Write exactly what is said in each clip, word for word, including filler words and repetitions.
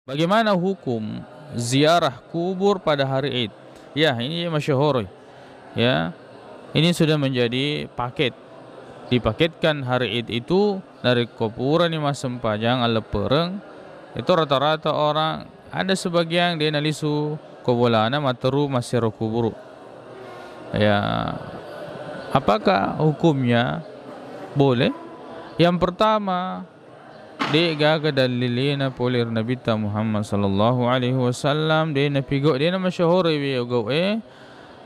Bagaimana hukum ziarah kubur pada hari Id? Ya, ini masyhur. Ya, ini sudah menjadi paket. Dipaketkan hari Id itu dari ko purani massempajang alleppereng, itu rata-rata orang, ada sebagian de nalisu ko bolana matteru massero kuburu. Ya, apakah hukumnya boleh? Yang pertama, de gaga dalilena pole ri Nabitta Muhammad sallallahu alaihi wasallam, de napigau, de namasyhur wi gau e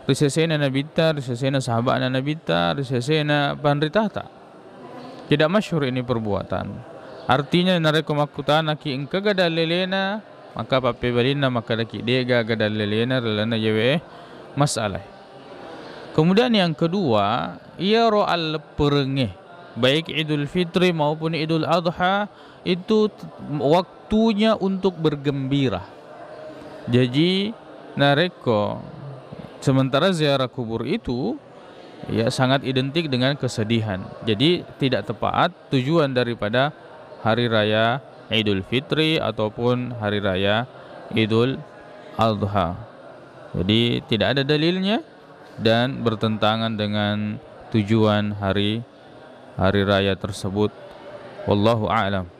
ri sesena Nabitta, ri sesena sahaba'na Nabitta, ri sesena panritata. Tidak masyhur ini perbuatan. Artinya, narekko makkutanaki engkaga dalilena, maka pappebalinna makkadaki de gaga dalilena ri lalenna yewe masalah. Kemudian yang kedua, iyaro allepperengnge, baik Idul Fitri maupun Idul Adha, itu t-, waktunya untuk bergembira. Jadi, narekko sementara ziarah kubur itu, ya, sangat identik dengan kesedihan. Jadi, tidak tepat tujuan daripada hari raya Idul Fitri ataupun hari raya Idul Adha. Jadi, tidak ada dalilnya dan bertentangan dengan tujuan hari, hari raya tersebut. Wallahu a'lam.